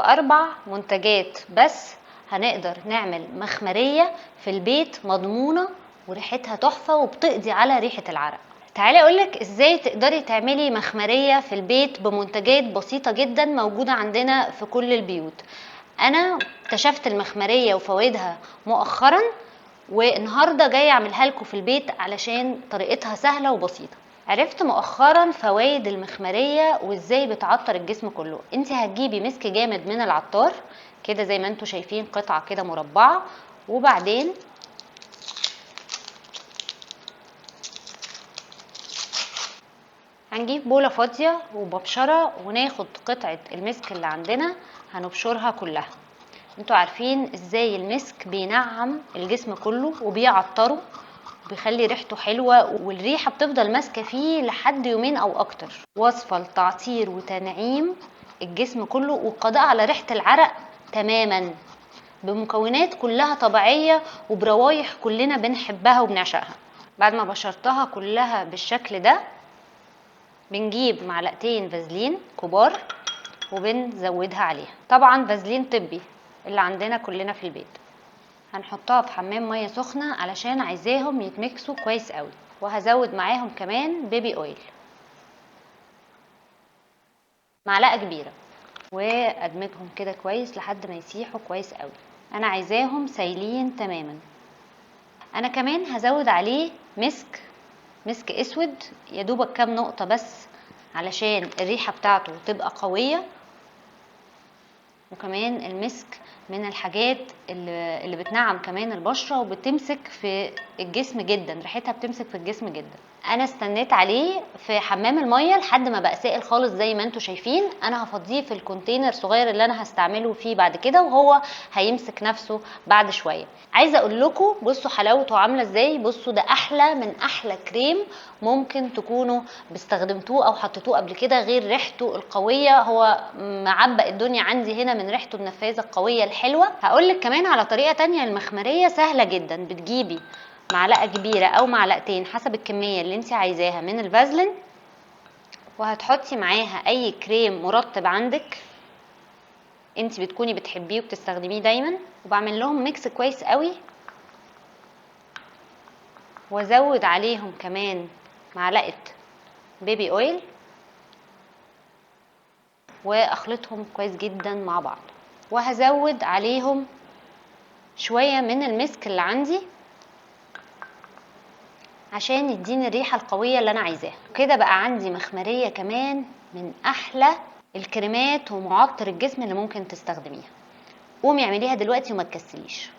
بأربع منتجات بس هنقدر نعمل مخمرية في البيت مضمونة وريحتها تحفة وبتقضي على ريحة العرق. تعالي اقولك ازاي تقدري تعملي مخمرية في البيت بمنتجات بسيطة جدا موجودة عندنا في كل البيوت. انا اكتشفت المخمرية وفوائدها مؤخرا، والنهاردة جاية اعملها لكم في البيت علشان طريقتها سهلة وبسيطة. عرفت مؤخرا فوائد المخمرية وازاي بتعطر الجسم كله. انت هتجيبي مسك جامد من العطار كده زي ما انتوا شايفين، قطعة كده مربعة، وبعدين هنجيب بولة فاضية ومبشرة وناخد قطعة المسك اللي عندنا هنبشرها كلها. انتوا عارفين ازاي المسك بينعم الجسم كله وبيعطره وبيخلي ريحته حلوة، والريحة بتفضل ماسكة فيه لحد يومين او اكتر. وصفة لتعطير وتنعيم الجسم كله والقضاء على ريحة العرق تماما، بمكونات كلها طبيعية وبروايح كلنا بنحبها وبنعشقها. بعد ما بشرتها كلها بالشكل ده بنجيب معلقتين فازلين كبار وبنزودها عليها، طبعا فازلين طبي اللي عندنا كلنا في البيت. هنحطها في حمام ميه سخنه علشان عايزاهم يتمكسوا كويس قوي، وهزود معاهم كمان بيبي اويل معلقه كبيره، وادمجهم كده كويس لحد ما يسيحوا كويس قوي. انا عايزاهم سايلين تماما. انا كمان هزود عليه مسك اسود، يا دوبك كام نقطه بس علشان الريحه بتاعته تبقى قويه. وكمان المسك من الحاجات اللي بتنعم كمان البشره وبتمسك في الجسم جدا، ريحتها بتمسك في الجسم جدا. انا استنيت عليه في حمام الميه لحد ما بقى سائل خالص زي ما انتم شايفين. انا هفضيه في ال container الصغير اللي انا هستعمله فيه بعد كده، وهو هيمسك نفسه بعد شويه. عايزه اقول لكم بصوا حلاوته عامله ازاي. بصوا ده احلى من احلى كريم ممكن تكونوا استخدمتوه او حطيتوه قبل كده، غير ريحته القويه. هو معبق الدنيا عندي هنا من ريحته النفاذه القويه الحلوه. هقول لك كمان على طريقه تانية للمخمريه سهله جدا. بتجيبي معلقه كبيره او معلقتين حسب الكميه اللي انت عايزاها من الفازلين، وهتحطي معاها اي كريم مرطب عندك انت بتكوني بتحبيه وبتستخدميه دايما، وبعمل لهم mix كويس قوي، وازود عليهم كمان معلقه baby oil، واخلطهم كويس جدا مع بعض. وهزود عليهم شويه من المسك اللي عندي عشان يديني الريحه القويه اللي انا عايزاها. كده بقى عندي مخمريه كمان من احلى الكريمات ومعطر الجسم اللي ممكن تستخدميها. قومي اعمليها دلوقتي وما تكسليش.